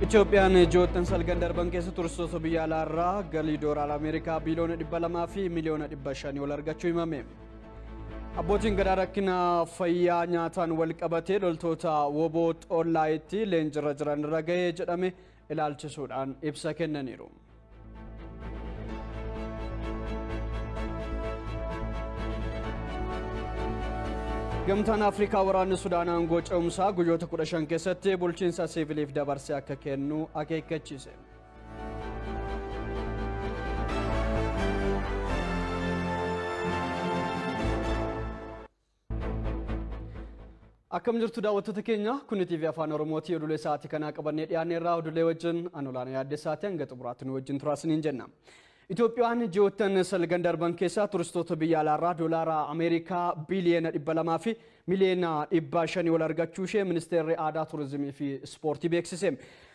Itoophiyaan ji'oottan salgan darban keessa turistoota biyya alaarraa galii doolaara Ameerikaa biliyoona 200 fi miliyoona 500 ol argachuu himame. Abbootiin gadaa rakkina fayyaa nyaataan wal qabatee loltoota WBO Xollaayitti leenjirra jiran irra gahee jedhame ilaalchisuudhaan ibsa kennaniiru. Gamtaan Afrikaa waraanni Sudaan aangoo ce'umsaa guyyoota 15 keessatti bulchiinsa siviiliif dabarsee akka kennu akeekkachiise. Akkam jirtu daawwattoota keenya, kun TV Afaan Oromooti. Oduulee sa'aatii kanaa qabannee dhiyaanne irraa oduulee wajjin an olaanaa yaaddeessaati. Hanga xumuraatti nu wajjin turaasiniin jenna. Itoophiyaan ji'oottan salgan darban keessa turistoota biyya alaarraa doolaara Ameerikaa biliyoona 200 fi miliyoona 500 ol argachuu ishee ministeerri aadaa, turizimii fi ispoortii beeksise.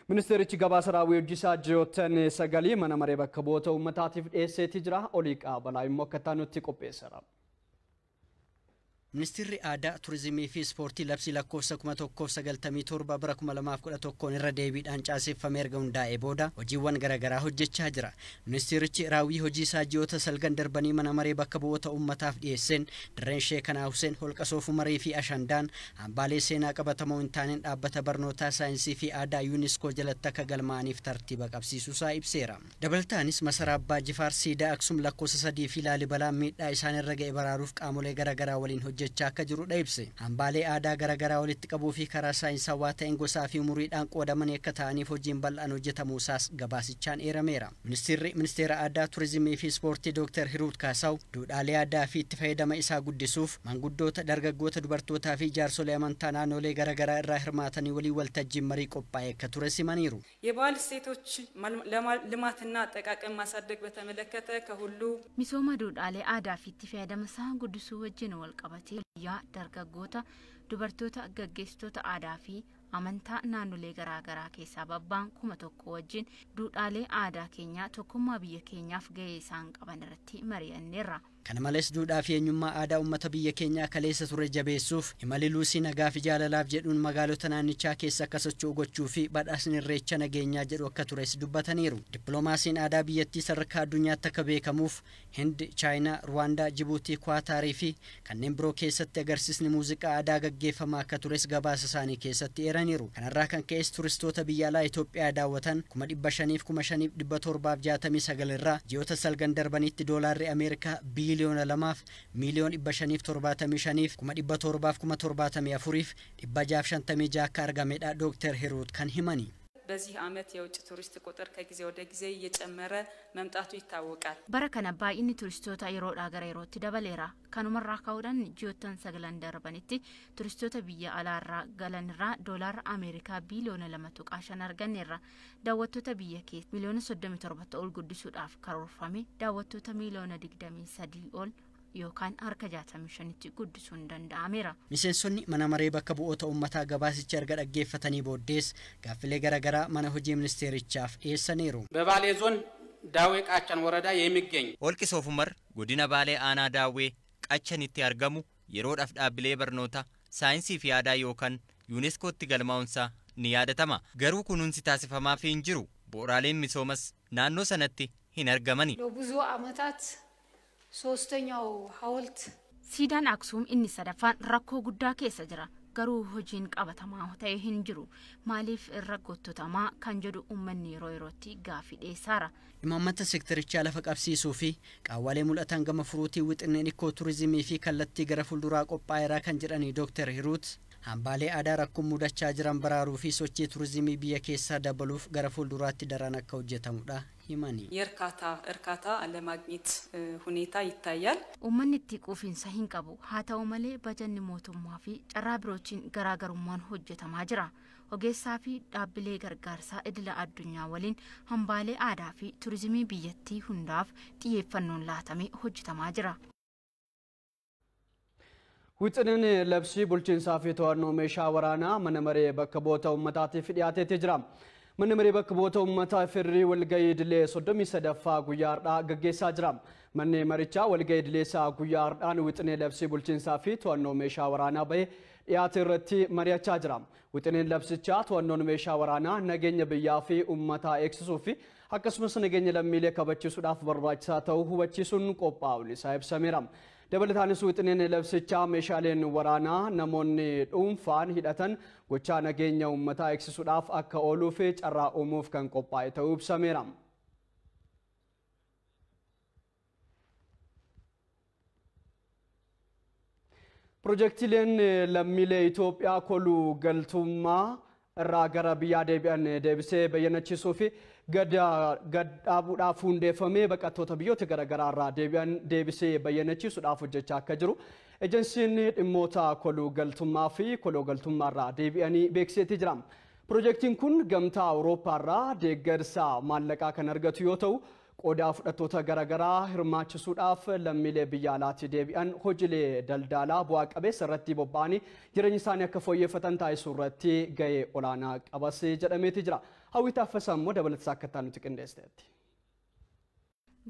Ministeerichi gabaasa raawwii hojii isaa ji'oottan sagalii mana maree bakka bu'oota uummataatiif dhiyeesseetii jira. Olii qaabalaa immoo akka nutti qopheesseera. Ministeerri aadaa, turizimii fi ispoortii labsii lakkoofsa 1097 bara 2011 irra deebiidhaan caaseffamee erga hundaa'ee booda hojiiwwan garaagaraa hojjechaa jira. Ministeerichi raawwii hojii isaa ji'oota salgan darbanii mana maree bakka bu'oota uummataaf dhiyeesseen dirreen Sheekanaa Huseen, Holqa Soofumarii fi Ashandaan hambaalee seenaa qabatamoo hin taaneen dhaabbata barnootaa, saayinsii fi aadaa UNESCO jalatti akka galmaa'aniif tartiiba qabsiisuusaa ibseera. Dabalataanis masaraa Abbaa Jifaar, siidaa Aksum lakkoofsa 3 fi Laalibalaan miidhaa isaan irra ga'e baraaruuf qaamolee garaagaraa waliin hojjechaa akka jirudha ibse. Hambaalee aadaa garaagaraa walitti qabuu fi karaa saayinsawaa ta'een gosaa fi umuriidhaan qoodamanii akka ta'aniif hojiin bal'aan hojjetamuusaas gabaasichaan eerameera. Ministeerri ministeera aadaa, turizimii fi ispoortii Dr. Hiruut Kaasaw duudhaalee aadaa fi itti fayyadama isaa guddisuuf manguddoota, dargaggoota, dubartootaa fi jaarsolee amantaa naannolee garaagaraa irraa hirmaatanii waliin waltajjiin marii qophaa'e akka ture simaniiru. የባህል እሴቶች ልማትና አጠቃቀም ማሳደግ በተመለከተ ከሁሉ Misooma duudhaalee aadaa fi itti fayyadama isaa guddisuu wajjin wal qabatee biyyaa, dargaggoota, dubartoota, gaggeessitoota aadaa fi amantaa naannolee garaagaraa keessaa babbaan 1000 wajjin duudhaalee aadaa keenyaa tokkummaa biyya keenyaaf gahee isaan qaban irratti mari'anneerra. Kana malees duudhaa fi eenyummaa aadaa uummata biyya keenyaa kaleessa ture jabeessuuf imalli Luusii nagaa fi jaalalaaf jedhuun magaalota naannichaa keessa akka socho'u gochuu fi badhaasni irreecha nageenyaa jedhu akka tures dubbataniiru. Dippiloomaasiin aadaa biyyattii sadarkaa addunyaatti akka beekamuuf Hind, Chaayinaa, Ruwaandaa, Jibuutii, Kwaataarii fi kanneen biroo keessatti agarsiisni muuziqaa aadaa gaggeeffamaa akka tures gabaasa isaanii keessatti eeraniiru. Kanarraa kan ka'es turistoota biyya alaa Itoophiyaa daawwatan 505,769 irraa ji'oota salgan darbanitti doolaarri Ameerikaa biliyoona 2 miliyoona 575 774,656 akka argamedha Dooktar Hiruut kan himani. በዚህ ዓመት የውጭ ቱሪስት ቁጥር ከጊዜ ወደ ጊዜ እየጨመረ መምጣቱ ይታወቃል። Bara kana baay'inni turistoota yeroodhaa gara yerootti dabaleera. Kanumarraa ka'uudhaan ji'oottan sagalan darbanitti turistoota biyya alaarraa galanirraa doolaara Ameerikaa biliyoona 2.5 arganneerra. Daawwattoota biyya keessa miliyoona 37 ol guddisuudhaaf karoorfame daawwattoota miliyoona 23 ol yookaan harka 65tti guddisuun danda'ameera. Miseensonni mana maree bakka bu'oota uummataa gabaasicha erga dhaggeeffatanii booddees gaaffilee garaagaraa mana hojii ministeerichaaf dhiyeessaniiru. በባሌ ዞን ዳዌ ቃጨን ወረዳ የሚገኝ Holqi Soofumar godina Baalee aanaa Daawwee Qachanitti argamu yeroodhaaf dhaabbilee barnoota saayinsii fi aadaa yookaan yuuneeskootti galmaa'unsaa ni yaadatama. Garuu kunuunsi taasifamaafii hin jiru. Bu'uuraaleen misoomas naannoo sanatti hin argamani. ለብዙ ዓመታት ሶስተኛው ሐውልት Siidaan Aksuum inni sadaffaan rakkoo guddaa keessa jira. Garuu hojiin qabatamaa ta'e hin jiru. Maaliif irra gottotamaa kan jedhu uummanni yeroo yerootti gaaffii dhiyeessaara. Imaammata sektarichaa lafa qabsiisuu fi qaawwalee mul'atan gama furuutii wixineen ikkoo turizimii fi kallattii gara fuulduraa qophaa'eeraa kan jedhani Dooktar Hiruut hambaalee aadaa rakkoon mudachaa jiran baraaruu fi sochii turizimii biyya keessaa dabaluuf gara fuulduraatti daran akka hojjetamudha himani. የእርካታ እርካታ አለማግኘት ሁኔታ ይታያል። Uummanni itti quufinsa hin qabu. Haa ta'u malee bajanni mootummaa fi carraa birootiin garaagarummaan hojjetamaa jira. Ogeessaa fi dhaabbilee gargaarsaa idila addunyaa waliin hambaalee aadaa fi turizimii biyyattii hundaaf xiyyeeffannoon laatamee hojjetamaa jira. Wixineen labsii bulchiinsaa fi to'annoo meeshaa waraanaa mana maree bakka bu'oota uummataatiif dhiyaateetii jira. Manni maree bakka bu'oota uummataa Firrii walgahii idilee 33ffaa guyyaa har'aa gaggeessaa jira. Manni marichaa walgahii idilee isaa guyyaa har'aan wixinee labsii bulchiinsaa fi to'annoo meeshaa waraanaa bahee dhiyaate irratti mari'achaa jira. Wixineen labsichaa to'annoon meeshaa waraanaa nageenya biyyaa fi uummataa eegsisuu fi akkasumas nageenya lammiilee kabachiisuudhaaf barbaachisaa ta'uu hubachiisuun qophaa'uun isaa ibsameera. Dabalataanis wixineen labsichaa meeshaaleen waraanaa namoonni dhuunfaan hidhatan gochaa nageenya uummataa eegsisuudhaaf akka ooluu fi carraa uumuuf kan qophaa'e ta'uu ibsameera. Pirojektiileen lammiilee Itoophiyaa koluu galtummaa irraa gara biyyaa deebi'an deebisee bayyanachiisuu fi gad dhaabuudhaaf hundeeffamee baqattoota biyyoota garaagaraa irraa deebi'an deebisee bayyanachiisuudhaaf hojjechaa akka jiru ejensiin dhimmoota koluu galtummaa fi koluu galtummaa irraa deebi'anii beeksiseetii jira. Pirojektiin kun gamtaa Awurooppaa irraa deeggarsa maallaqaa kan argatu yoo ta'u qooda fudhattoota garaagaraa hirmaachisuudhaaf lammiilee biyya alaatti deebi'an hojiilee daldalaa bu'aa qabeessa irratti bobba'anii jireenya isaanii akka fooyyeffatan taasisuu irratti gahee olaanaa qabas jedhameeti jira. Hawwii Taaffasaa immoo dabalataa akka ta'an nuti qindeessiteetti.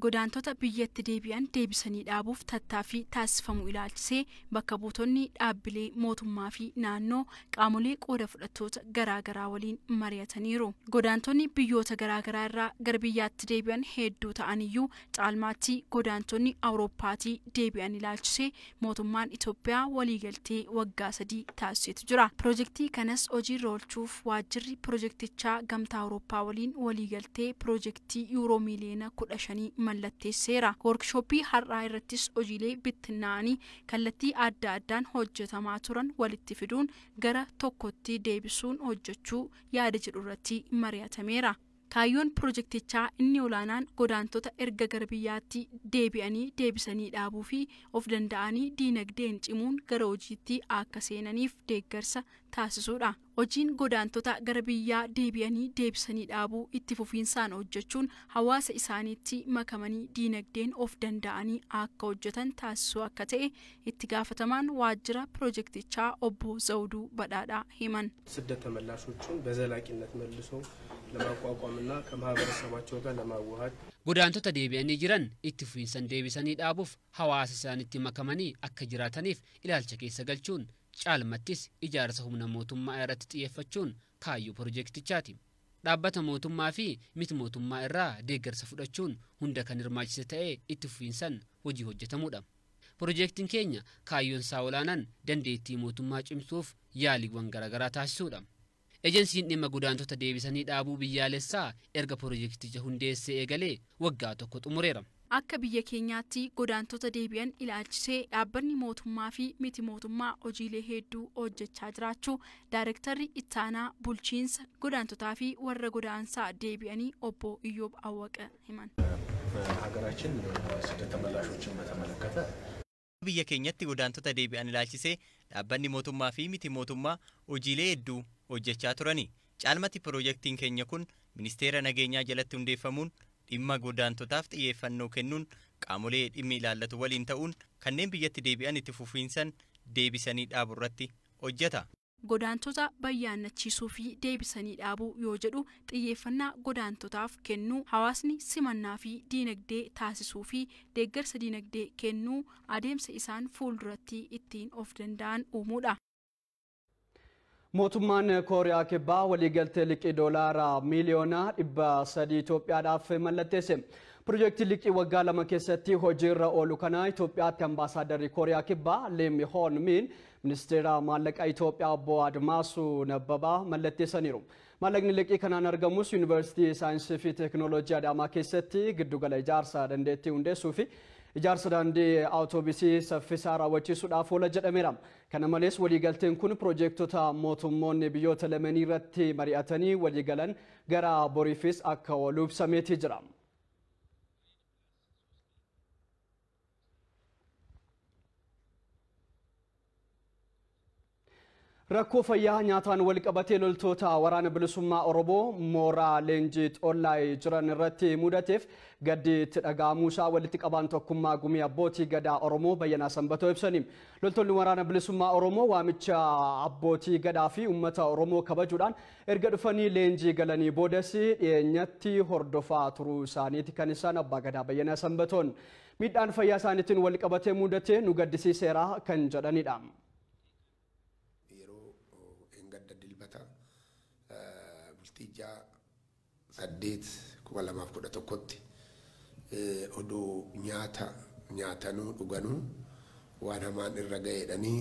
Godaantota biyyatti deebi'an deebisanii dhaabuuf tattaaffii taasifamu ilaalchisee bakka buutonni dhaabbilee mootummaa fi naannoo qaamolee qooda fudhattoota garaagaraa waliin mari'ataniiru. Godaantonni biyyoota garaagaraa irraa gara biyyaatti deebi'an hedduu ta'aniyyuu caalmaatti godaantonni Awurooppaatii deebi'an ilaalchisee mootummaan Itoophiyaa waliigaltee waggaa 3 taasisetu jira. Pirojektii kanas hojiirra oolchuuf waajjirri pirojektichaa gamtaa Awurooppaa waliin waliigaltee pirojektii yuuroo miiliyoona 15 mallatteesseera. Workshooppii har'aa irrattis hojiilee bittinnaa'anii kallattii adda addaan hojjetamaa turan walitti fiduun gara tokkotti deebisuun hojjechuu yaada jedhu irratti mari'atameera. Kaayyoon pirojektichaa inni olaanaan godaantota erga gara biyyaatti deebi'anii deebisanii dhaabuu fi of danda'anii diinagdeen cimuun gara hojiitti akka seenaniif deeggarsa taasisuudha. Hojiin godaantota gara biyyaa deebi'anii deebisanii dhaabuu itti fufiinsaan hojjechuun hawaasa isaaniitti makamanii diinagdeen of danda'anii akka hojjetan taasisuu akka ta'e itti gaafatamaan waajjira pirojektichaa obbo Zawuduu Badhaadhaa himan. ስደት ተመላሾቹን በዘላቂነት መልሶ ለማቋቋምና ከማህበረሰባቸው ጋር ለማዋሃድ Godaantota deebi'anii jiran itti fufiinsaan deebisanii dhaabuuf hawaasa isaaniitti makamanii akka jiraataniif ilaalcha keessa galchuun caalmattis ijaarsa humna mootummaa irratti xiyyeeffachuun kaayyoo pirojektichaati. Dhaabbata mootummaa fi miti mootummaa irraa deeggarsa fudhachuun hunda kan hirmaachise ta'ee itti fufiinsaan hojii hojjetamudha. Pirojektiin keenya kaayyoon isaa olaanaan dandeettii mootummaa cimsuuf yaaliiwwan garaagaraa taasisuudha. Ejensiin dhimma godaantota deebisanii dhaabuu biyyaalessaa erga pirojekticha hundeessee eegalee waggaa tokko xumureera. Akka biyya keenyaatti godaantota deebi'an ilaalchisee dhaabbanni mootummaa fi miti mootummaa hojiilee hedduu hojjechaa jiraachuu Daayirektarri Ittaanaa Bulchiinsa Godaantotaa fi warra godaansaa deebi'anii obbo Iyyoob Awwaqa himan. በሀገራችን ስደት ተመላሾችን በተመለከተ Biyya keenyatti godaantota deebi'an ilaalchisee dhaabbanni mootummaa fi miti mootummaa hojiilee hedduu hojjechaa turani. Caalmatti pirojektiin keenya kun ministeera nageenyaa jalatti hundeeffamuun dhimma godaantotaaf xiyyeeffannoo kennuun qaamolee dhimmi ilaallatu waliin ta'uun kanneen biyyatti deebi'an itti fufiinsan deebisanii dhaabu irratti hojjeta. Godaantota bayyaannachiisuu fi deebisanii dhaabuu yoo jedhu xiyyeeffannaa godaantotaaf kennuu, hawaasni simannaa fi diinagdee taasisuu fi deeggarsa diinagdee kennuu adeemsa isaan fuulduratti ittiin of danda'an uumuudha. Mootummaan Kooriyaa Kibbaa waliigaltee liqii doolaara miiliyoona 300 Itoophiyaadhaaf mallatteesse. Pirojektii liqii waggaa 2 keessatti hojiirra oolu kana Itoophiyaatti ambaasaaddarri Kooriyaa Kibbaa Lim Hoon Min ministeera maallaqaa Itoophiyaa obbo Admaasuu Nabbabaa mallatteessaniiru. Maallaqni liqii kanaan argamus Yuunivarsiitii Saayinsii fi Teekinooloojii Adaamaa keessatti giddugala ijaarsa dandeettii hundeessuu fi ijaarsa daandii awutoobisii saffisaa raawwachiisuudhaaf oola jedhameera. Kana malees waliigalteen kun piroojektota mootummoonni biyyoota lameenii irratti mari'atanii waliigalan gara boriifis akka oolu ibsameetii jira. Rakkoo fayyaa nyaataan wal qabatee loltoota waraana bilisummaa Oromoo mooraa leenjii Xollaay jiran irratti mudateef gaddi itti dhaga'amuu isaa walitti qabaan tokkummaa gumii abbootii gadaa Oromoo Bayyanaa Sanbatoo ibsani. Loltoonni waraana bilisummaa Oromoo waamicha abbootii gadaa fi uummata Oromoo kabajuudhaan erga dhufanii leenjii galanii boodas dhiyeenyatti hordofaa turuu isaaniiti kan isaan abbaa gadaa Bayyanaa Sanbatoon miidhaan fayyaa isaaniitiin wal qabatee mudatee nu gaddisiiseera kan jedhanidha. Gadda dilbata bultii 6 8 2011tti oduu nyaata nyaatanuu dhuganuu waan hamaan irra ga'eedhanii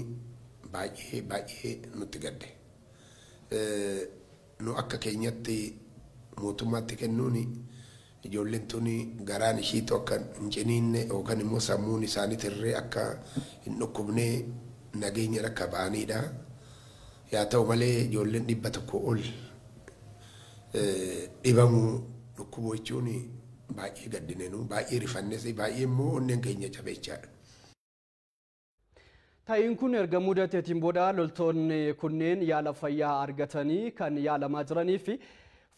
baay'ee baay'ee nutti gadde. Nu akka keenyatti mootummaatti kennuun ijoolleen tun garaan ishiitu akka hin ciniinne yookaan immoo sammuun isaaniitirree akka hin dhukkubne nageenya akka ba'anidha. Yaa ta'u malee ijoolleen 100 ol dhibamuu dhukkubuu jechuun baay'ee gaddinenu baay'ee rifannes baay'ee immoo onneen keenya cabechaadha. Ta'iin kun erga mudateetiin booda loltoonni kunneen yaala fayyaa argatanii kan yaalamaa jiranii fi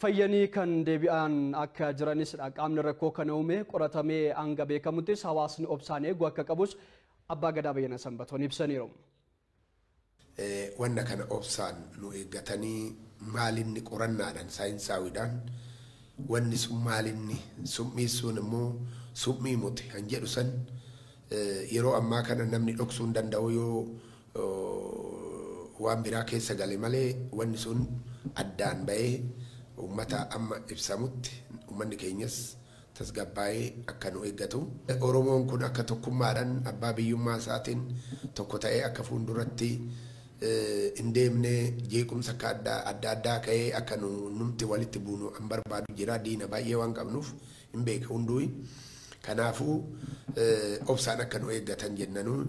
fayyanii kan deebi'an akka jiranisidha. Qaamni rakkoo kana uume qoratamee hanga beekamuttis hawaasni obsaan eeguu akka qabus abbaa gadaa Bayyanaa Sanbatoon ibsaniiru. Wanna kana obsaan nu eeggatanii maalinni qorannaadhaan saayinsaawidhaan wanni sun maalinni summii sun immoo summii muti kan jedhu san yeroo ammaa kana namni dhoksuu hin danda'u yoo waan biraa keessa gale malee wanni sun addaan ba'ee uummata amma ibsamutti uummanni keenyas tasgabbaa'ee akka nu eeggatu. Oromoon kun akka tokkummaadhaan abbaa biyyummaa isaatiin tokko ta'ee akka fuulduratti hin deemne jeequmsa akka adda addaa ka'ee akka numti walitti buunu an barbaadu jira diina baay'ee waan qabnuuf hin beeka hunduu. Kanaafuu obsaan akka nu eeggatan jennanuu.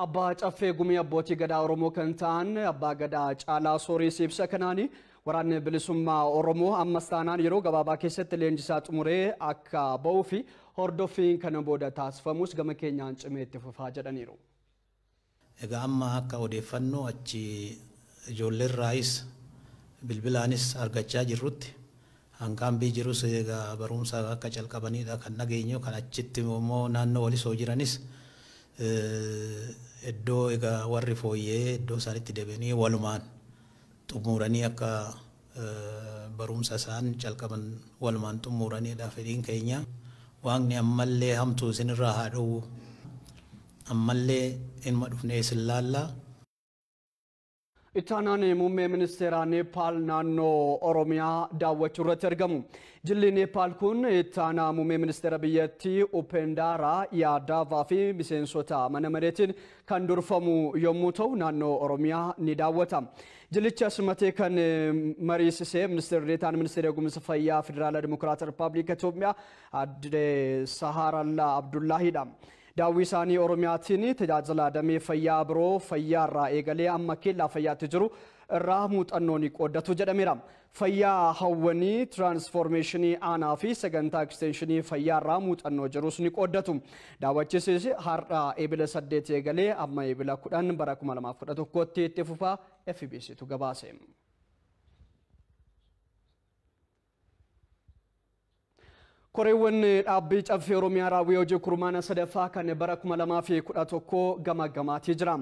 Abbaa Caffee Gumii Abbootii Gadaa Oromoo kan ta'an Abbaa Gadaa Caalaa Sooriis ibsa kanaani waraanni bilisummaa Oromoo ammas taanaan yeroo gabaabaa keessatti leenjisaa xumuree akka ba'uu fi hordoffiin kana booda taasifamus gama keenyaan cimee itti fufaa jedhaniiru. Egaa amma akka odeeffannoo achi ijoolleerraayis bilbilaanis argachaa jirrutti hanqaambii jirus egaa barumsa akka calqabanidha kan dhageenyu kan achitti immoo naannoo walisoo jiranis iddoo egaa warri fooyyee iddoo isaanitti deebi'anii walumaan xumuranii akka barumsa isaan calqaban walumaan xumuranidha fedhiin keenya. Waaqni ammallee hamtuu isinirraa haa dhowwu ammallee inuma dhufnee isin laallaa. Ittaanaan muummee ministeera Neepaal naannoo Oromiyaa daawwachuu irratti argamu. Jilli Neepaal kun ittaanaa muummee ministeera biyyattii Upendara Yaadavaa fi miseensota mana mareetiin kan durfamu yommuu ta'u naannoo Oromiyaa ni daawwata. Jillicha simatee kan mariisisee ministeerri deetaan ministeera eegumsa fayyaa Federaalaa Dimokiraataa Rippaabilika Itoophiyaa Aadde Sahaarallaa Abdullaahidha. Daawwii isaanii Oromiyaatiin tajaajila damee fayyaa biroo fayyaarraa eegalee amma kellaa fayyaatti jiru irraa muuxannoo ni qooddatu jedhameera. Fayyaa hawwanii tiraansfoormeeshinii aanaa fi sagantaa ekstenshinii fayyaarraa muuxannoo jirus ni qooddatu. Daawwachiisis har'a eebila 8 eegalee amma eebila 10 bara 2011tti itti fufaa FBCtu gabaase. Koreewwan dhaabbii caffee Oromiyaa raawwii hojii kurmaana sadaffaa kan bara 2011 gama gamaatii jira.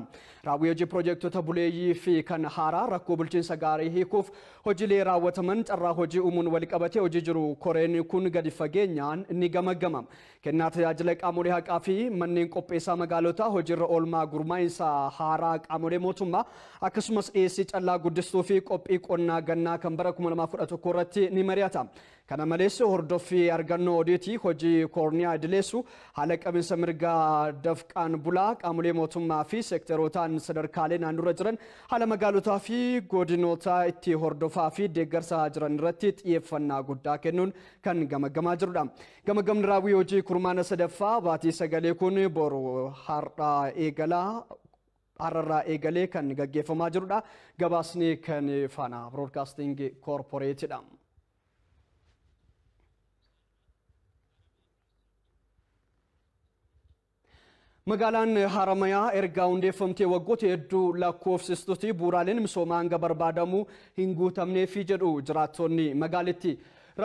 Raawwii hojii piroojektota buleeyyii fi kan haaraa rakkoo bulchiinsa gaarii hiikuuf hojiilee raawwataman carraa hojii uumuun walqabatee hojii jiru koreen kun gadi fageenyaan ni gamagama. Kennaa tajaajila qaamolee haqaa fi manneen qopheessaa magaalotaa hojiirra oolmaa gurmaa'insa haaraa qaamolee mootummaa akkasumas dhiyeessii callaa guddistuu fi qophii qonnaa gannaa kan bara 2011 irratti ni mari'ata. Kana malees hordoffii argannoo odiitii hojii koorniyaa idileessu haala qabinsa mirgaa dafqaan bulaa qaamolee mootummaa fi seekterootaan sadarkaalee naannoo jiran haala magaalotaa fi godinoota itti hordofaa fi deeggarsa jiran irratti xiyyeeffannaa guddaa kennuun kan gamaggamaa jirudha. Gamagamni raawwii hojii kurmaana sadaffaa baatii sagalee kun boru har'aa eegalaa har'arraa eegalee kan gaggeeffamaa jirudha. Gabaasni kan Faanaa Broadcasting Corporateedha. Magaalaan Haramayaa erga hundeeffamtee waggoota hedduu lakkoofsistutti bu'uuraaleen misoomaa hanga barbaadamu hin guutamneefi jedhu jiraattonni magaalitti.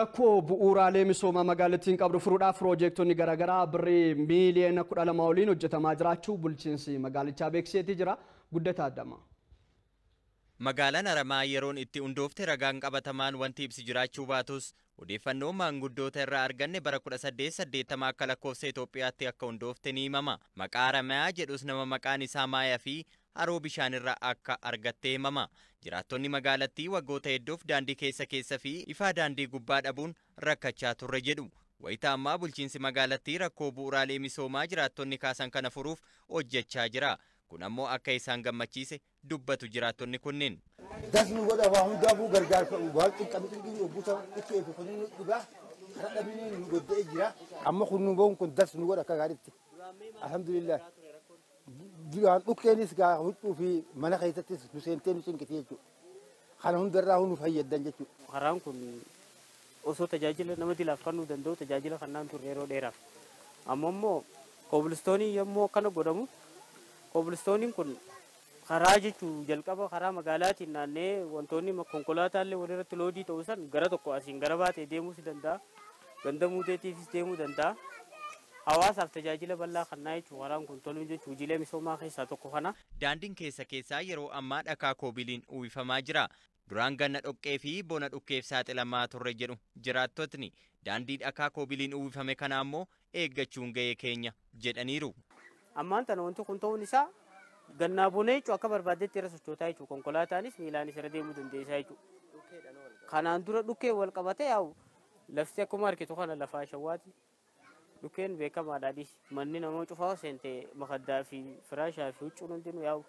Rakkoo bu'uuraalee misoomaa magaalattiin qabdu furuudhaaf piroojeektonni garaagaraa birrii miiliyoona 12 oliin hojjetamaa jiraachuu bulchiinsi magaalichaa beeksiseetii jira. Guddataa Addamaa. Magaalaan Haramayaa yeroon itti hundoofte ragaan qabatamaan wanti ibsi jiraachuu baatus odeeffannoo maanguddoota irraa arganne bara 1880 akka lakkoofsa Itoophiyaatti akka hundoofte ni himama. Maqaa Haramayaa jedhus nama maqaan isaa Maayaa fi haroo bishaan irraa akka argatte himama. Jiraattonni magaalattii waggoota hedduuf daandii keessa keessa fi ifaa daandii gubbaa dhabuun rakkachaa turre jedhu. Wayita ammaa bulchiinsi magaalattii rakkoo bu'uuraalee misoomaa jiraattonni kaasan kana furuuf hojjechaa jira. Kun ammoo akka isaan gammachiise dubbatu jiraattonni kunneen. Dasni godha waa hundaafuu gargaarsa waan xiqqaa obbusa itti eefu kun dhugaa karaa dhabinee nu godda'ee jira. Amma kun nu bahuun kun dasni godha akka gaariitti. Alhamdulillah. Duraan dhukkeenis gaa huccuu fi mana keessattis nu seentee nu cinqite jechuudha. Kana hundarraa nu fayyaddan jechuudha. Karaan kun osoo tajaajila nama dilaaf kennuu danda'u tajaajila kannaan turre yeroo dheeraaf. Amma immoo koobilistoonii yommuu akkana godhamu koobilistooniin kun karaa jechuun jalqaba karaa magaalaatiin naannee wantoonni konkolaataallee walirratti loodii ta'uu san gara tokko asiin gara baatee deemuus danda'a. Ganda muudeetiifis deemuu danda'a. Hawaasaaf tajaajila bal'aa kannaa jechuun karaan kun toluun jechuun hojiilee misoomaa keessaa tokko kana. Daandiin keessa keessaa yeroo ammaa dhakaa koobiliin uwwifamaa jira. Duraan ganna dhoqqee fi bona dhukkeef saaxilamaa turre jedhu jiraattotni. Daandii dhakaa koobiliin uwwifame kana ammoo eeggachuun ga'ee keenya jedhaniiru. Ammaan tana wanti kun ta'uun isaa gannaa bona jechuun akka barbaaddetti irra sochootaa jechuun konkolaataanis miilaanis irra deemuu dandeessaa jechuudha. Kanaan dura dhukkee wal qabatee yaa'u lafti akkuma argitu kana lafaa shawwaati. Dhukkeen beekamaadhaadhis manni nama cufaa seente makaddaa fi firaashaa fi huccuun hundinuu yaa'u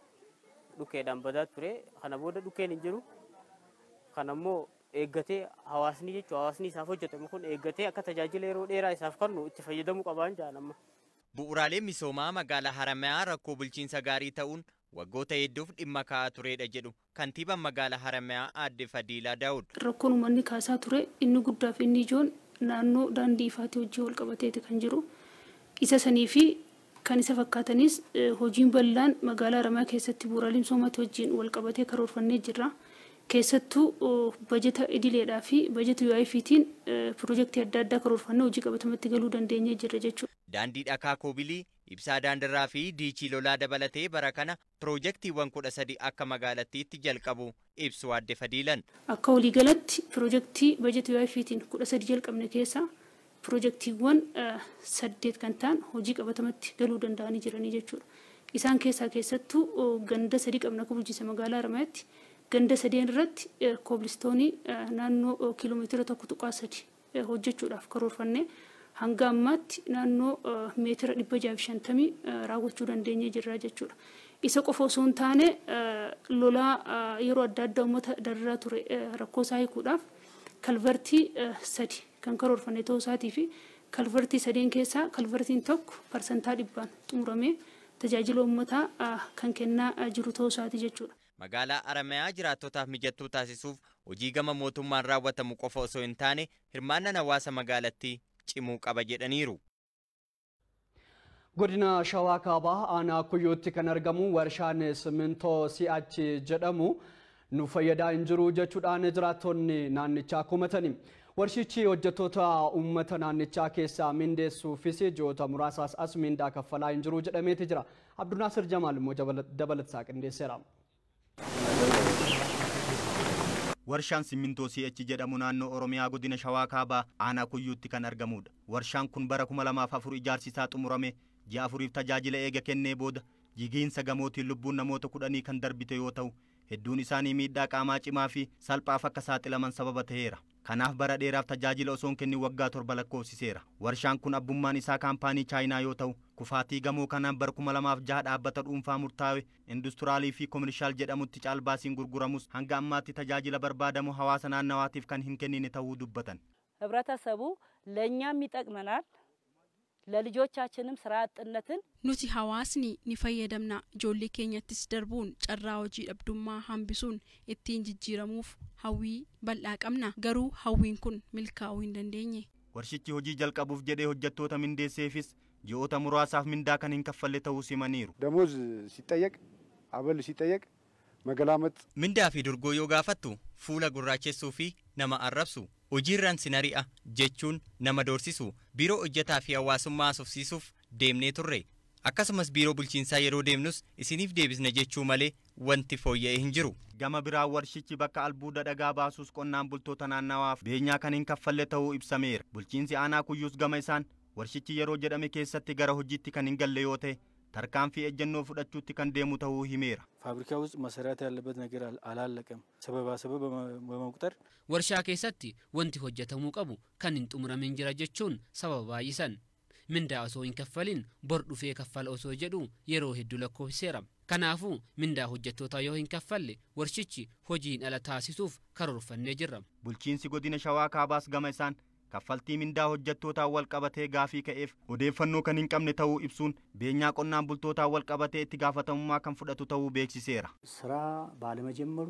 dhukkeedhaan badaa ture. Kana booda dhukkeen hin jiru. Kana immoo eeggatee hawaasni jechuun hawaasni isaaf hojjetame kun eeggatee akka tajaajila yeroo dheeraa isaaf kennu itti fayyadamuu qabaan jaalama. Bu'uuraaleen misoomaa magaalaa Haramayaa rakkoo bulchiinsa gaarii ta'uun waggoota hedduuf dhimma ka'aa turedha jedhu kantiibaan magaalaa Haramayaa Aadde Fadiilaa Daawud. Rakkoon uummanni kaasaa ture inni guddaa fi inni ijoon naannoo daandii ifaatii hojii wal qabateeti kan jiru. Isa sanii fi kan isa fakkaatanis hojiin bal'aan magaalaa Haramayaa keessatti bu'uuraalee misoomaatti wajjin wal qabatee karoorfannee jirra. Keessattuu bajeta idileedhaa fi bajeta UIFtiin piroojeektii adda addaa karoorfannee hojii qabatamatti galuu dandeenyee jirra jechuudha. Daandii dhakaa koobilii, ibsaa daandirraa fi diichii lolaa dabalatee bara kana piroojeektiiwwan 13 akka magaalattiitti jalqabu ibsu Aadde Fadiilan. Akka waliigalatti piroojeektii bajeta UIFtiin 13 jalqabne keessaa piroojeektiiwwan 8 kan ta'an hojii qabatamatti galuu danda'anii jiranii jechuudha. Isaan keessaa keessattuu ganda 3 qabna akka bulchiinsa magaalaa Haramayaatti. Ganda sadeen irratti koobilistoonii naannoo kiiloomeetira 1.3 hojjechuudhaaf karoorfannee hanga ammaatti naannoo meetira 650 raawwachuu dandeenyee jirra jechuudha. Isa qofa osoo hin taane lolaa yeroo adda addaa uummata dararaa ture rakkoo isaa hiikuudhaaf kalvartii 3 kan karoorfanne ta'uu isaatii fi kalvartii 3 keessaa kalvartiin 1 100% xumuramee tajaajila uummataa kan kennaa jiru ta'uu isaati jechuudha. Magaalaa Haramayaa jiraattotaaf mijattuu taasisuuf hojii gama mootummaan raawwatamu qofa osoo hin taane hirmaannaan hawaasa magaalattii cimuu qaba jedhaniiru. Godina Shawaa Kaabaa aanaa Kuyyootti kan argamu warshaan simintoo si'achi jedhamu nu fayyadaa hin jiru jechuudhaan jiraattonni naannichaa komatani. Warshichi hojjettoota uummata naannichaa keessaa mindeessuufis ji'oota muraasaas as mindaa kaffalaa hin jiru jedhameeti jira. Abdulnaasir Jamaal immoo dabalataa qindeesseera. Warshaan simmintoo CH jedhamu naannoo Oromiyaa godina Shawaa Kaabaa aanaa Kuyyuutti kan argamudha. Warshaan kun bara 2004 ijaarsi isaa xumurame ji'a 4 tajaajila eega kennee booda jigiinsa gamootiin lubbuun namoota 10 kan darbite yoo ta'u hedduun isaanii miidhaa qaamaa cimaa fi salphaaf akka saaxilaman sababa ta'eera. Kanaaf bara dheeraaf tajaajila osoo hin kennin waggaa 7 lakkoofsiseera. Warshaan kun abbummaan isaa kaampaanii Chaayinaa yoo ta'u kufaatii gamoo kanaan bara 2006 dhaabbata dhuunfaa murtaa'e industiraalii fi koomershaal jedhamutti caalbaasiin gurguramus hanga ammaatti tajaajila barbaadamu hawaasa naannawaatiif kan hin kennine ta'uu dubbatan. ህብረተሰቡ ለእኛም ይጠቅመናል ለልጆቻችንም ስራ አጥነትን Nuti hawaasni ni fayyadamna ijoollee keenyattis darbuun carraa hojii dhabdummaa hambisuun ittiin jijjiiramuuf hawwii bal'aa qabna garuu hawwiin kun milkaa'uu hin dandeenye. Warshichi hojii jalqabuuf jedhee hojjettoota mindeesseefis Ji'oota muraasaaf mindaa kan hin kaffalle ta'uu himaniiru. ደሞዝ ሲጠየቅ አበል ሲጠየቅ መገላመጥ Mindaa fi durgoo yoo gaafattu fuula gurraachessuu fi nama arrabsu, hojiirraan sin ari'a jechuun nama doorsisu. Biiroo hojjetaa fi hawaasummaa haasofsiisuuf deemnee turre. Akkasumas biiroo bulchiinsaa yeroo deemnus isiniif deebisna jechuu malee wanti fooyya'e hin jiru. Gama biraa warshichi bakka albuuda dhagaa baasuus qonnaan bultoota naannawaaf beenyaa kan hin kaffalle ta'uu ibsameera. Bulchiinsi aanaa Kuyyuus gama isaan warshichi yeroo jedhame keessatti gara hojiitti kan hin galle yoo ta'e tarkaanfii ejjennoo fudhachuutti kan deemu ta'uu himeera. ፋብሪካ ውስጥ መሰራት ያለበት ነገር አላለቀም። ሰበባ ሰበብ በመቁጠር Warshaa keessatti wanti hojjetamuu qabu kan hin xumuramin jira jechuun sababa baay'isan. Mindaa osoo hin kaffalin bor dhufee kaffala osoo jedhu yeroo hedduu lakkoofseera. Kanaafuu mindaa hojjettootaa yoo hin kaffalle warshichi hojiin ala taasisuuf karoorfannee jirra. Bulchiinsi godina Shawaa Kaabaas gama isaan kaffaltii mindaa hojjettootaan wal qabatee gaafii ka'eef odeeffannoo kan hin qabne ta'uu ibsuun beenyaa qonnaan bultootaan wal qabatee itti gaafatamummaa kan fudhatu ta'uu beeksiseera. ስራ ባለመጀመሩ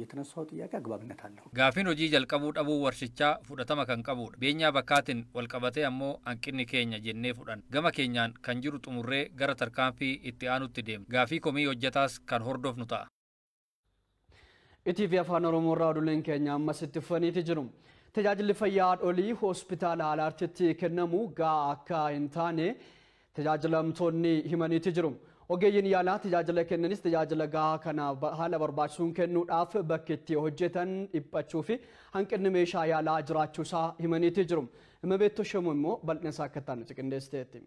የተነሳው ጥያቄ አግባብነት አለው። Gaafiin hojii jalqabuu dhabuu warshichaa fudhatama kan qabudha. Beenyaa bakkaatiin wal qabatee ammoo hanqinni keenya jennee fudhanna. Gama keenyaan kan jiru xumurree gara tarkaanfii itti aanutti deemna. Gaafii komii hojjetaas kan hordofnu ta'a. ETV Afaan Oromoo irraa oduuleen keenya ammas itti fufaniiti jiru. Tajaajilli fayyaa haadholii hospitaala Alartitti kennamu gahaa akka hin taane tajaajilamtoonni himaniiti jiru. Ogeeyyiin yaalaa tajaajila kennanis tajaajila gahaa kana haala barbaachisuun kennuudhaaf bakki itti hojjetan dhiphachuu fi hanqinni meeshaa yaalaa jiraachuusaa himaniiti jiru. Himabeettoo Shemuu immoo bal'ina isaa akka ta'an qindeessiteetti.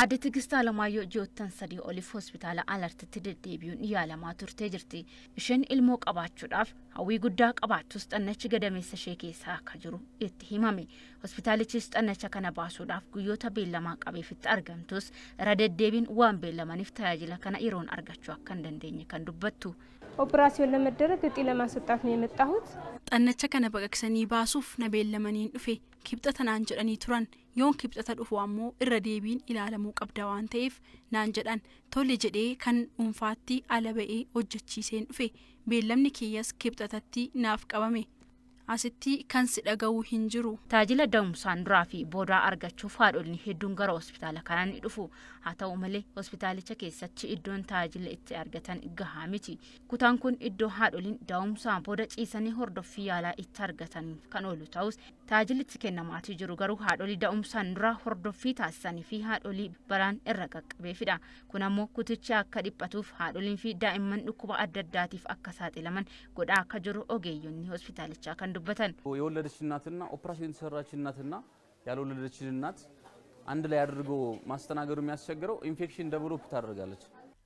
Aadde Tigist Alamaayyoo ji'oottan 3 oliif hospitaala Alartitti deddeebi'uun yaalamaa turtee jirti. Isheen ilmoo qabaachuudhaaf hawwii guddaa qabaattus xannachi gadameessa ishee keessaa akka jiru itti himame. Hospitaalichis xannacha kana baasuudhaaf guyyoota beellamaa qabeefitti argamtus irra deddeebiin waan beellamaniif tajaajila kana yeroon argachuu akka hin dandeenye kan dubbattu. ኦፕራሲዮን ለመደረግ እጢ ለማስወጣት ነው የመጣሁት። Xannacha kana baqaqsanii baasuuf na beellamaniin dhufe. Kibxata naan jedhanii turan. Yoon kibxata dhufu ammoo irra deebiin ilaalamuu qabda waan ta'eef naan jedhan. Tole jedhee kan dhuunfaatti ala ba'ee hojjechiiseen dhufe. Beellamni kiyyas kibxatatti naaf qabame. Asitti kan si dhaga'u hin jiru. Tajaajila da'umsaan duraa fi boodaa argachuuf haadholiin hedduun gara hospitaala kanaa ni dhufu. Haa ta'u malee hospitaalicha keessatti iddoon tajaajila itti argatan gahaa miti. Kutaan kun iddoo haadholiin da'umsaan booda ciisanii hordoffii yaalaa itti argatan kan oolu ta'us tajaajilli itti kennamaatii jiru garuu haadholii da'umsaan duraa hordoffii taasisanii fi haadholii balaan irra qaqqabeefidha. Kun ammoo kutichi akka dhiphatuuf haadholiin fi daa'imman dhukkuba adda addaatiif akka saaxilaman godhaa akka jiru ogeeyyonni hospitaalichaa kan dubbatan. የወለደች እናትና ኦፕሬሽን የተሰራች እናትና ያልወለደች እናት አንድ ላይ አድርጎ ማስተናገዱ የሚያስቸግረው ኢንፌክሽን ደቨሎፕ ታደርጋለች።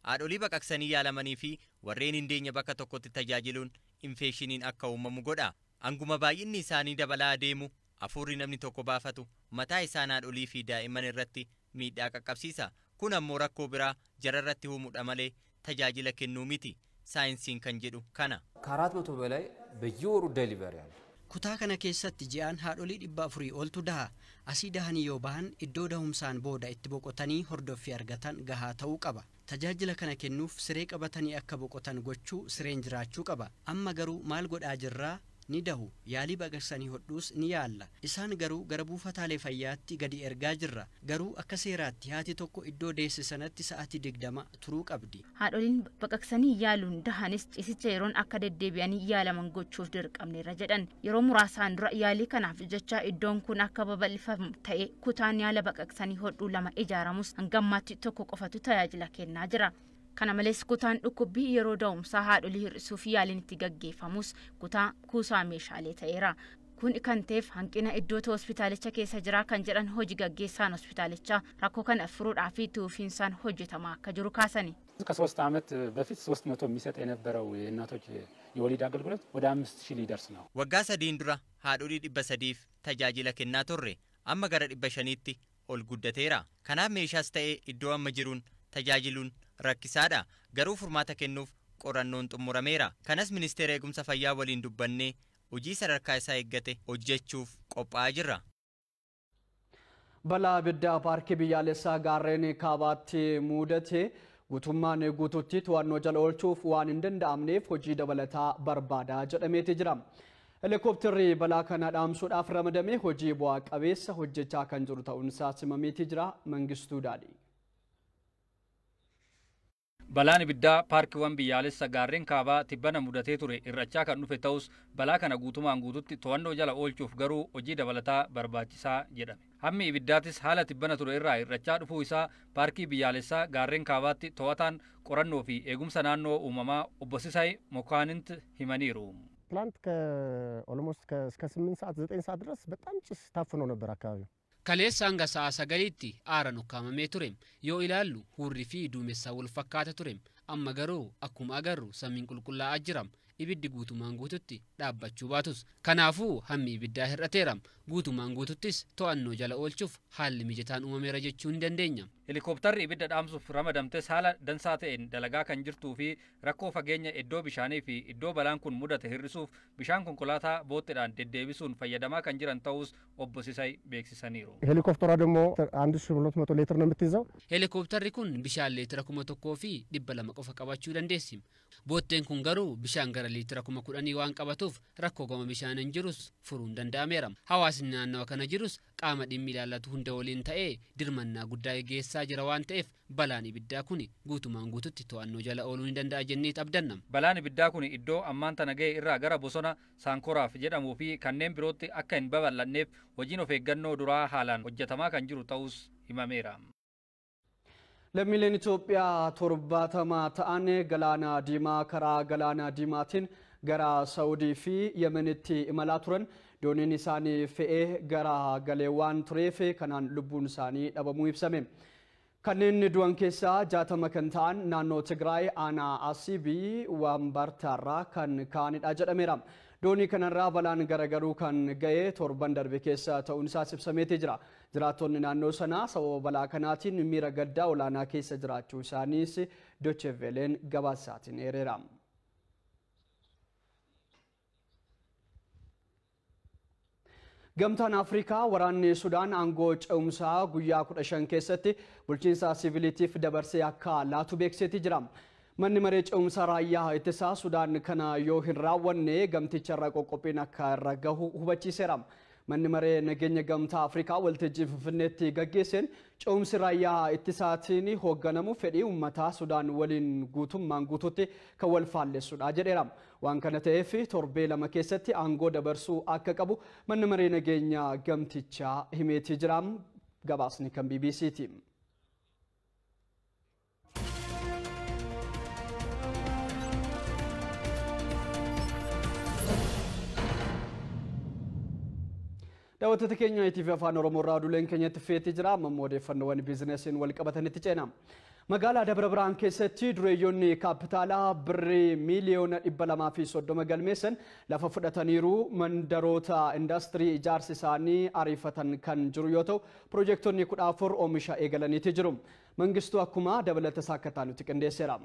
Haadholii baqaqsanii yaalamanii fi warreen hin deenye bakka tokkotti tajaajiluun infeekshiniin akka uumamu godha. Hanguma baay'inni isaanii dabalaa adeemu hafuurri namni tokko baafatu mataa isaan haadholii fi daa'imman irratti miidhaa qaqqabsiisa. Kun ammoo rakkoo biraa jara irratti uumuudha malee tajaajila kennuu miti. Saayinsiin kan jedhu kana. ከአራት መቶ በላይ በየወሩ ዴሊቨሪ አለ። Kutaa kana keessatti ji'aan haadholii 400 oltu daha. Asii dahanii yoo bahan iddoo dahumsaan booda itti boqotanii hordoffii argatan gahaa ta'uu qaba. Tajaajila kana kennuuf siree qabatanii akka boqotan gochuu sireen jiraachuu qaba. Amma garuu maal godhaa jirraa ni dahu. Yaalii baqaqsanii hodhuus ni yaalla. Isaan garuu gara buufataalee fayyaatti gadi ergaa jirra. Garuu akka seeraatti haati tokko iddoo deesse sanatti sa'aatii 20 turuu qabdi. Haadholiin baqaqsanii yaaluun dahanis ciisicha yeroon akka deddeebi'anii yaalaman gochuuf dirqamneerra jedhan. Yeroo muraasaan dura yaalii kanaaf jecha iddoon kun akka babal'ifamu ta'e kutaan yaala baqaqsanii hodhuu 2 ijaaramus hanga ammaatti tokko qofatu tajaajila kennaa jira. Kana malees kutaan dhukkubbii yeroo da'umsaa haadholii hir'isuuf yaaliin itti gaggeeffamus kutaa kuusaa meeshaalee ta'eera. Kun kan ta'eef hanqina iddoota hospitaalicha keessa jira kan jedhan hojii gaggeessaan hospitaalichaa rakkoo kana furuudhaa fi tuufiinsaan hojjetamaa akka jiru kaasani. ከሶስት ዓመት በፊት 300 የሚሰጥ የነበረው የእናቶች የወሊድ አገልግሎት ወደ 5000 ሊደርስ ነው። Waggaa 3 dura haadholii 300f tajaajila kennaa turre amma gara 500tti ol guddateera. Kanaaf meeshaas ta'ee iddoo amma jiruun tajaajiluun rakkisaadha. Garuu furmaata kennuuf qorannoon xumurameera. Kanas ministeera eegumsa fayyaa waliin dubbannee hojii sadarkaa isaa eeggate hojjechuuf qophaa'aa jirra. Balaa abiddaa paarkii biyyaalessaa gaarreen kaabaatti mudate guutummaan guutuutti to'annoo jala oolchuuf waan hin danda'amneef hojii dabalataa barbaadaa jedhameeti jira. Helikoophterri balaa kana dhaamsuudhaaf ramadamee hojii bu'aa qabeessa hojjechaa kan jiru ta'uun isaa simameetii jira. Mangistuu Daadhii. Balaan ibiddaa paarkiiwwan biyyaalessa gaarreen kaabaa tibbana mudatee ture hir'achaa kan dhufe ta'us balaa kana guutumaan guututti to'annoo jala oolchuuf garuu hojii dabalataa barbaachisaa jedhame. Hammi ibiddaatis haala tibbana ture irraa hir'achaa dhufuu isaa paarkii biyyaalessaa gaarreen kaabaatti to'ataan qorannoo fi eegumsa naannoo uumamaa obbo Sisaay Mokaanint himaniiru. ትላንት ከኦልሞስት እስከ 8 ሰዓት 9 ሰዓት ድረስ በጣም ጭስ ታፍኖ ነበር አካባቢው። Kaleessa hanga sa'a 9tti aara nukkaamamee ture. Yoo ilaallu hurrii fi duumessaa wal fakkaata ture. Amma garuu akkuma agarru samiin qulqullaa'aa jira. Ibiddi guutumaan guututti dhaabbachuu baatus. Kanaafuu hammi ibiddaa hir'ateera. Guutumaan guututtis to'annoo jala oolchuuf haalli mijataan uumameera jechuu ni dandeenya. Helikoophtarri ibidda dhaamsuuf ramadamtes haala dansaa ta'een dalagaa kan jirtuu fi rakkoo fageenya iddoo bishaanii fi iddoo balaan kun mudate hir'isuuf bishaan konkolaataa bootteedhaan deddeebisuun fayyadamaa kan jiran ta'us obbo Sisay beeksisaniiru. ሄሊኮፕተሯ ደግሞ 1200 ሊትር ነው የምትይዘው። Helikoophtarri kun bishaan leetira 1200 qofa qabachuu dandeessi. Bootteen kun garuu bishaan gara liitira 10,000 waan qabatuuf rakkoo gama bishaan hin jirus furuun danda'ameera. Hawaasni naannawa kana jirus qaama dhimmi ilaallatu hunda waliin ta'ee dirmannaa guddaa geessaa jira waan ta'eef balaan ibiddaa kun guutumaan guututti to'annoo jala ooluu ni danda'a jennee abdanna. Balaan ibiddaa kun iddoo ammaan tana ga'e irraa gara bosona Saankoraaf jedhamuu fi kanneen birootti akka hin babal'anneef hojiin of eeggannoo duraa haalaan hojjetamaa kan jiru ta'us himameera. Lammiileen Itoophiyaa 70 ta'an galaana diimaa karaa galaana diimaatiin gara Saawudii fi Yemenitti imalaa turan dooniin isaanii fe'ee gara galee waan tureef kanaan lubbuun isaanii dhabamuu ibsame. Kanneen du'an keessaa 60 kan ta'an naannoo Tigraay aanaa Asibii Wambartaarraa kan ka'anidha jedhameera. Doonii kanarraa balaan garagaruu kan ga'e torban darbe keessa ta'uun isaas ibsameetii jira. Jiraattonni naannoo sanaa sababa balaa kanaatiin miira gaddaa olaanaa keessa jiraachuu isaaniis Deutsche Welleen gabaasaatiin eereera. Gamtaan Afrikaa waraanni Sudaan aangoo ce'umsaa guyyaa 15 keessatti bulchiinsa siviiliitiif dabarsee akka laatu beeksiseetii jira. Manni maree ce'umsaa raayyaa ittisaa Sudaan kana yoo hin raawwanne gamticha irra qoqqophiin akka irra gahu hubachiiseera. Manni maree nageenya gamtaa Afrikaa waltajjii Finfinneetti gaggeesseen ce'umsi raayyaa ittisaatiin hoogganamu fedhii uummataa Sudaan waliin guutummaan guututti kan wal faallessudha jedheera. Waan kana ta'eef torbee 2 keessatti aangoo dabarsuu akka qabu manni maree nageenya gamtichaa himeetii jira. Gabaasni kan BBCti. Daawwattoota keenya ITV Afaan Oromoo irraa oduuleen keenyatti feetii jira. Amma immoo odeeffannoowwan biizinesiin wal qabatanitti ceena. Magaalaa Dabra Birhaan keessatti dureeyyoonni kaapitaalaa birrii miiliyoona 230 galmeessan lafa fudhataniiru. Mandaroota indaastirii ijaarsi isaanii ariifatan kan jiru yoo ta'u, piroojektonni 14 oomisha eegalaniiti jiru. Mangistuu akkuma dabalata isaa akka taanutti qindeesseera.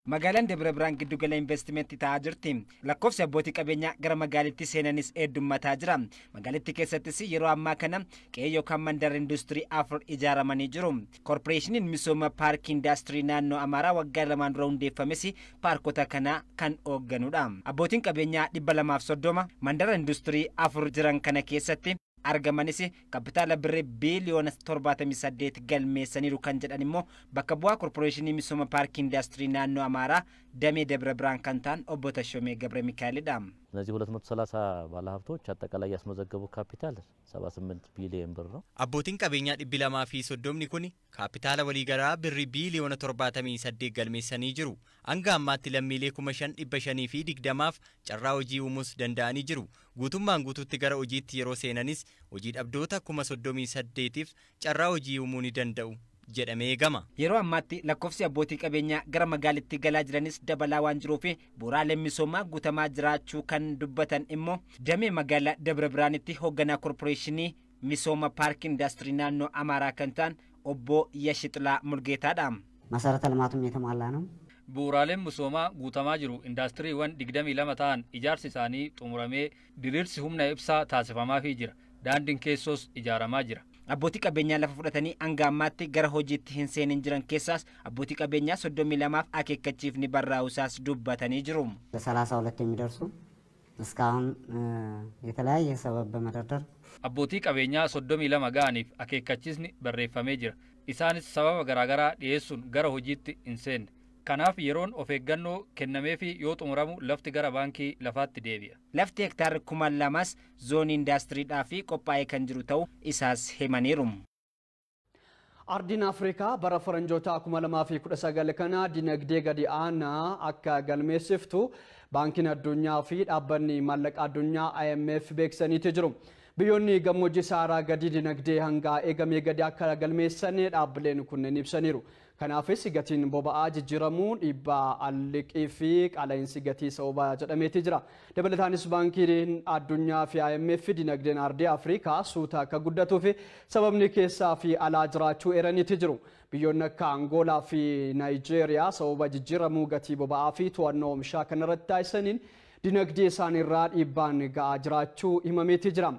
Magaalaan Dabra Birhaan giddugala investimentii ta'aa jirti. Lakkoofsi abbootii qabeenyaa gara magaalittii seenanis heddummataa jira. Magaalittii keessattis yeroo ammaa kana qe'ee yookaan mandara industirii 4 ijaaramanii jiru. Koorporeeshiniin misooma paarkii indaastirii naannoo Amaaraa waggaa 2 dura hundeeffames paarkota kana kan hoogganudha. Abbootiin qabeenyaa 230 mandara industirii 4 jiran kana keessatti argamanis kaapitaala birrii biiliyoona 78 galmeessaniiru kan jedhan immoo bakka bu'aa koorporeeshinii misooma paarkii indaastirii naannoo Amaaraa damee Dabra Birhaan kan ta'an obbo Tashomee ገብረ ሚካኤልidha. እነዚህ 230 ባለሀብቶች አጠቃላይ ያስመዘገቡ ካፒታል 78 ቢሊዮን ብር ነው። Abbootiin qabeenyaa 230 kun kaapitaala waliigalaa birrii biiliyoona 78 galmeessanii jiru. Hanga ammaatti lammiilee 5520f carraa hojii uumuus danda'anii jiru. Guutummaan guutuutti gara hojiitti yeroo seenanis hojii dhabdoota 38,000f carraa hojii uumuu ni danda'u jedhamee eegama. Yeroo ammaatti lakkoofsi abbootii qabeenyaa gara magaalittii galaa jiranis dabalaa waan jiruuf bu'uuraaleen misoomaa guutamaa jiraachuu kan dubbatan immoo damee magaalaa Dabra Birhaanitti hoogganaa koorporeeshinii misooma paarkii indaastirii naannoo Amaaraa kan ta'an obbo Yashixlaa Mulgeetaadha. መሰረተ ልማቱም የተሟላ ነው። Bu'uuraaleen misoomaa guutamaa jiru. Indaastiriiwwan 22 ta'an ijaarsi isaanii xumuramee diriirsi humna ibsaa taasifamaafii jira. Daandiin keessoos ijaaramaa jira. Abbootii qabeenyaa lafa fudhatanii hanga ammaatti gara hojiitti hin seenin jiran keessaas abbootii qabeenyaa 32f akeekkachiifni barraa'uusaas dubbatanii jiru. ለሰላሳ ሁለት የሚደርሱ እስካሁን የተለያየ ሰበብ በመደርደር Abbootii qabeenyaa 32 ga'aniif akeekkachiisni barreeffamee jira. Isaanis sababa garaagaraa dhiyeessuun gara hojiitti hin seenne. Kanaaf yeroon of eeggannoo kennameefi yoo xumuramu lafti gara baankii lafaatti deebi'a. Lafti hektaarri 2000 zoonii indaastiriidhaaf qophaa'ee kan jiru ta'uu isaas himaniiru. Ardiin Afrikaa bara faranjoota 2019 kana dinagdee gadi aanaa akka galmeessiftu baankiin addunyaa fi dhaabbanni maallaqa addunyaa IMF beeksisaniitu jiru. Biyyoonni gammoojjii Saharaa gadi dinagdee hanga eegamee gadi akka galmeessan dhaabbileen kunneen ibsaniiru. Kanaafis gatiin boba'aa jijjiiramuu dhiibbaa alliqii fi qaala'insi gatii sababa jedhameeti jira. Dabalataanis baankiin addunyaa fi IMF dinagdeen ardii Afrikaa suuta akka guddatuu fi sababni keessaa fi alaa jiraachuu eeraniiti jiru. Biyyoonni akka Angoolaa fi Naayijeeriyaa sababa jijjiiramuu gatii boba'aa fi to'annoo oomishaa kanarratti taasisaniin dinagdee isaaniirraa dhiibbaan ga'aa jiraachuu himameeti jira.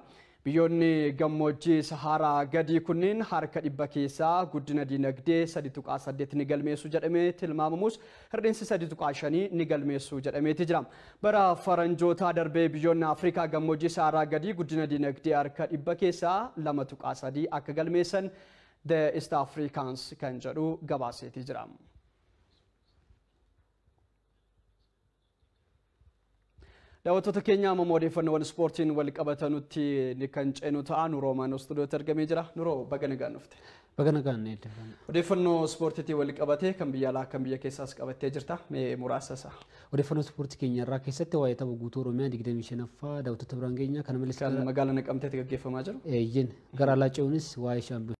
Biyyoonni gammoojjii Saharaa gadii kunneen harka 100 keessaa guddina dinagdee 3.8 ni galmeessu jedhamee tilmaamamus hir'insi 3.5 ni galmeessu jedhameeti jira. Bara faranjoota darbee biyyoonni Afrikaa gammoojjii Saharaa gadii guddina dinagdee harka 100 keessaa 2.3 akka galmeessan The East Africans kan jedhu gabaaseeti jira. Daawwattoota keenya amma odeeffannoowwan ispoortiin wal qabatanutti kan ceenu ta'a. Nuroo Maanoo istuudiyootti argamee jira. Nuroo, baga nagaan dhufte. Baga nagaan eebbifame. Odeeffannoo ispoortiitiin wal qabatee kan biyya alaa kan biyya keessaas qabattee jirta. Mee muraasa isaa. Odeeffannoo ispoortii keenya irraa keessatti waa'ee tapha guutuu Oromiyaa 25ffaa daawwattoota biraan geenya. Kana malees kan magaalaa Naqamteetti gaggeeffamaa jiru. Eeyyeen gara alaa ce'uunis waa'ee shaampiyoonii